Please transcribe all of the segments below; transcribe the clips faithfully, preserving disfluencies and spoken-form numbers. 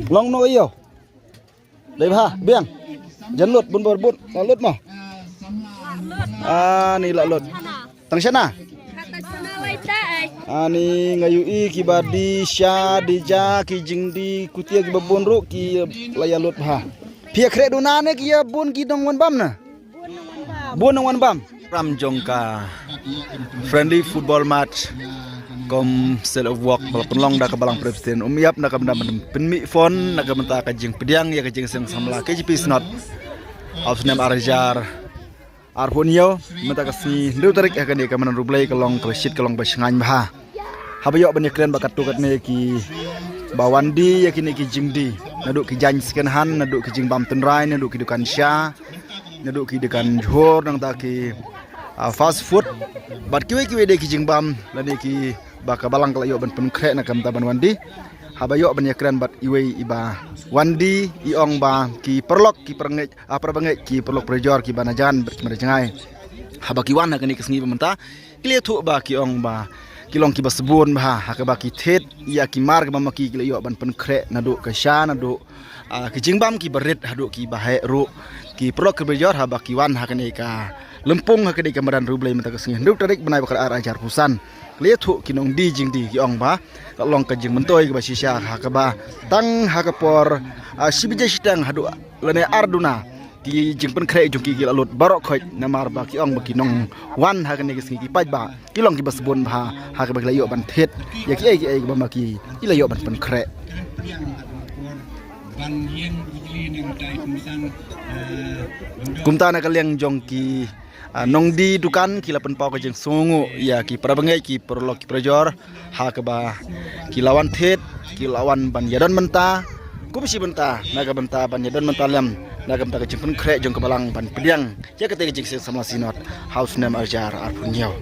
Long no ïoh. Dei bha, biang. Jan lut, bun bor bun, la lut mo. Ah, ni la lut. Tang shana. Ani nga ïohi kiba die sha die ja ki jingdie kutia kiba bun ruh ki la ïa lut bha. Phi ïa khreh duna ne ki ïa bun ki nongwan bam na. Bun nongwan bam. Ram jong ka friendly football match kum seal of work ba la pynlong da ka Balang Presbyterian Umïap na ka bynta ban pynmih fund na ka bynta ka jingpdiang ïa ka jingïaseng samla K J P Synod ha u snem ar hajar arphew hynñiew, mynta ka sngi hynriew tarik ha kane ka madan riewblei ka long kaba shit ka long ba shngaiñ bha. Haba ïoh ban ïakren bad katto katne kiba wan die ïa kine ki jingdie, naduh ki jaiñ second hand, naduh ki jingbam tynrai, naduh ki dukan sha, naduh ki dukan jhur, nangta ki, ah, fast food bad kiwei kiwei de ki jingbam lane kiba ka Balang ka la ïoh ban pynkhreh na ka bynta ban wan die. Haba ïoh ban ïakren bad iwei iba wan die, i ong ba ki paralok ki parangeit, ah, parabangeit, ki paralok parajor kiba na jan bad kiba na jngai, haba ki wan ha kane ka sngi ba mynta, ki la ïathuh ba ki ong ba ki long kiba sbun bha ha kaba ki thied ïa ki mar kaba ma ki, ki la ïoh ban pynkhreh naduh ka sha, naduh, ah, ki jingbam kiba rit haduh kiba heh ruh. Ki paralok ki parajor haba ki wan ha kane ka lympung, ha kane ka madan riewblei mynta ka sngi hynriew tarik bnai ba khatar ar hajar arphew san, la ïathuh ki nongdie jingdie, ki ong ba ka long ka jingmyntoi kaba shisha ha kaba tang ha ka por, ah, shi baje shiteng haduh lane ar duna, ki jingpynkhreh jong ki ki la lut baroh khoit, namar ba ki ong ba ki nongwan ha kane ka sngi ki paidbah ki long kiba sbun bha ha kaba ki la ïoh ban thied ïa kiei kiei kiba ma ki, ki la ïoh ban pynkhreh. Kumta na ka liang jong ki, ah, nongdie dukan ki la pynpaw ka jingsngewnguh ïa ki parabangeit, ki paralok ki parajor ha kaba ki la wan thied, ki la wan ban ïadon bynta kum shi bynta na ka bynta ban ïadon bynta lem na ka bynta ka jingpynkhreh jong ka Balang ban pdiang ïa kata ka jingïaseng samla Synod ha u snem ar hajar arphew hynñiew.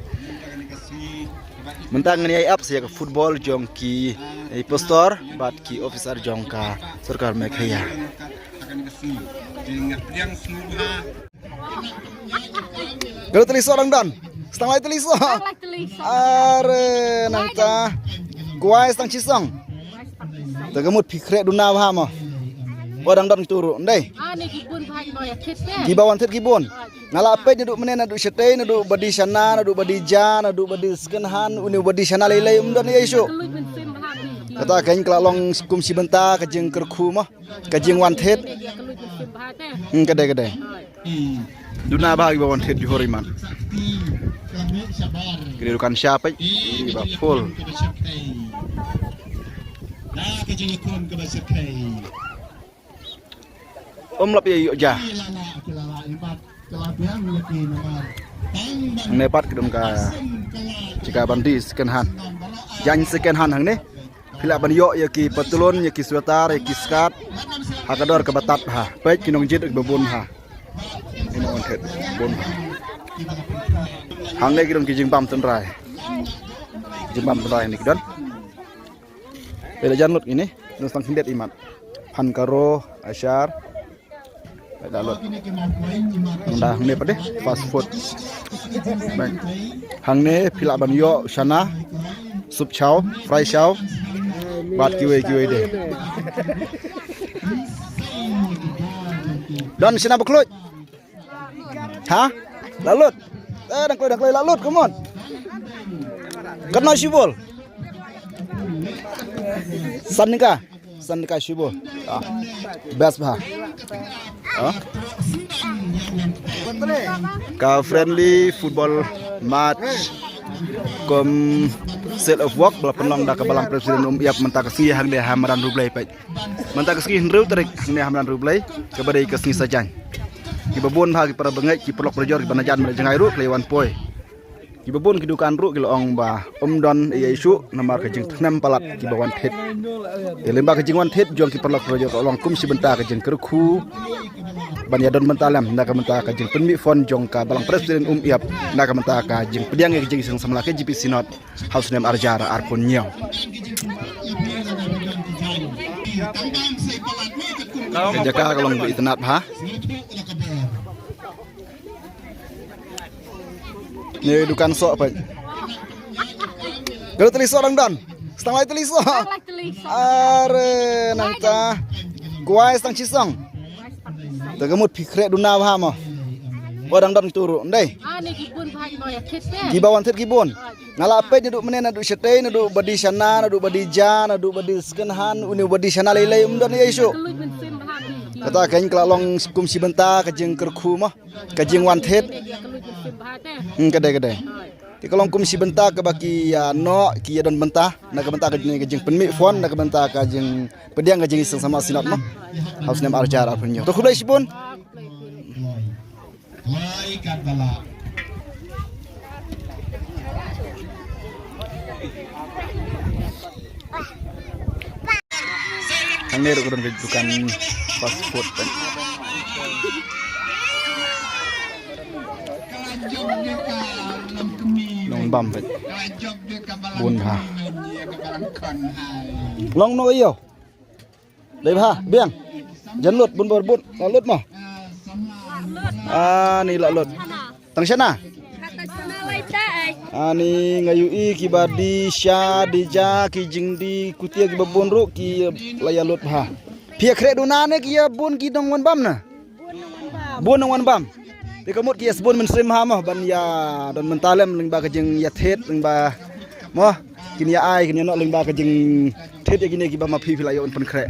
Mynta ngin ïa ap sa ïa ka football jong ki, eh, pastor bad ki officer jong ka sorkar Meghalaya. Ka la tylli soh dang don. Stang lai tylli soh. Stang lai tylli soh. Are nangta. Kwai stang shisong. Te ka mut phi khreh duna bha mo. Wa dang don ki turu ndei. Ah, ne ki bun bha ki ba wan thied te. Ki ba wan thied ki bun. Nga la peit naduh mynne, naduh shatei, naduh ba die shana, naduh ba die ja, naduh ba die second hand, une ba die shana lei lei, um don ïa shuh. Ka lui mynsiem bha ki. Kata ka ïeng ka la long kum shi bynta ka jingkyrkhu mo. Ka jingwan thied. Hmm, ka dei, ka dei. Duna bha kiba wan thied jhur imat. Ki dei dukan sha peit kiba full. Um lap ïa ïoh ja. Ne pat ki dong ka jaka ban die second hand. Jaiñ second hand hangne. Phi lah ban ïoh ïa ki patlun, ïa ki sweater, ïa ki skirt ha ka dor kaba tad ha. Peit ki nongjied kiba bun ha. Ki nongjied bun ha. Hangne ki don ki jingbam tynrai. Jingbam tynrai ne ki don. Peit la jan lut kine, don stang khyndiat imat. Phan karo, ashar. Peit la lut. Nda hangne pat de fast food. Peit. Hangne phi lah ban ïoh shana, sup shaw, fry shaw. Bad kiwei kiwei de. Don shana ba khluit. Ha? La lut. Eh, dang kloi, dang kloi la lut, come on. Katno shibul? San tyngka. San tyngka shibul. Ah. Best bha. Ah. Ka friendly football match kum seal of work ba la pynlong da ka Balang Presbyterian Umïap mynta ka sngi hangne ha madan Rublei peit. Mynta ka sngi hynriew tarik hangne ha madan Rublei kaba dei ka sngi Saitjaiñ. Kiba bun bha ki para bangeit, ki paralok parajor, kiba na jan bad na jngai ruh ki la wan poi. Kiba bun ki dukan ruh ki la ong ba ym don ei ei shuh namar ka jingthnem palat kiba wan thied. Te lyngba ka jingwan thied jong ki paralok parajor ka long kum shi bynta ka jingkyrkhu ban ïadon bynta lem na ka bynta ka jingpynmih fund jong ka Balang Presbyterian Umïap na ka bynta ka jingpdiang ïa ka jingïaseng samla K J P Synod ha u snem ar hajar arphew hynñiew. Ka jaka ka long ba itynnad bha. Ni dukan soh peit. Ka la tylli soh dang don. Tang lai tylli song. Tang lai tylli song. Are nangta. Kwai stang shi song. Te ka mut phi khreh duna bha mo. Wa dang don tu ruh ndai. Ah, ne ki bun bha ki ba ïa kit te. Ki ba wan thied ki bun. Nga la peit naduh mynne, naduh shatei, naduh ba die shana, naduh ba die ja, naduh ba die second hand, une ba die shana lei lei, um don ei shuh. Ka luid mynsiem bha ki. Kata ka ïeng ka la long kum shi bynta ka jingkyrkhu mo. Ka jingwan thied. Ka luid mynsiem bha te. Hmm, ka dei, ka dei. Te ka long kum shi bynta kaba ki ïa noh, ki ïa don bynta na ka bynta ka jing, ka jingpynmih fund, na ka bynta ka jingpdiang ka jingïaseng samla synod mo. Ha u snem ar hajar arphew hynñiew. To khublei shibun. Hangne ruh ka don ka dukan fast food peit. Nongbam peit. Bun bha. Long noh ïoh. Dei bha, biang. Jan lut, bun bor bun, la lut mo. Ani la lut. Tang shana. Ani nga ïohi kiba die sha, die ja, ki jingdie kutia kiba bun ruh ki la ïa lut bha. Phi ïa khreh duna ne ki ïa bun ki nongwan bam na. Bun nongwan bam. Te ka mut ki ïa sbun mynsiem bha mo ban ïa don bynta lem lyngba ka jingïathied lyngba mo. Kin ïa ai, kin ïa noh lyngba ka jingthied ïa kine kiba ma phi phi la ïoh ban pynkhreh.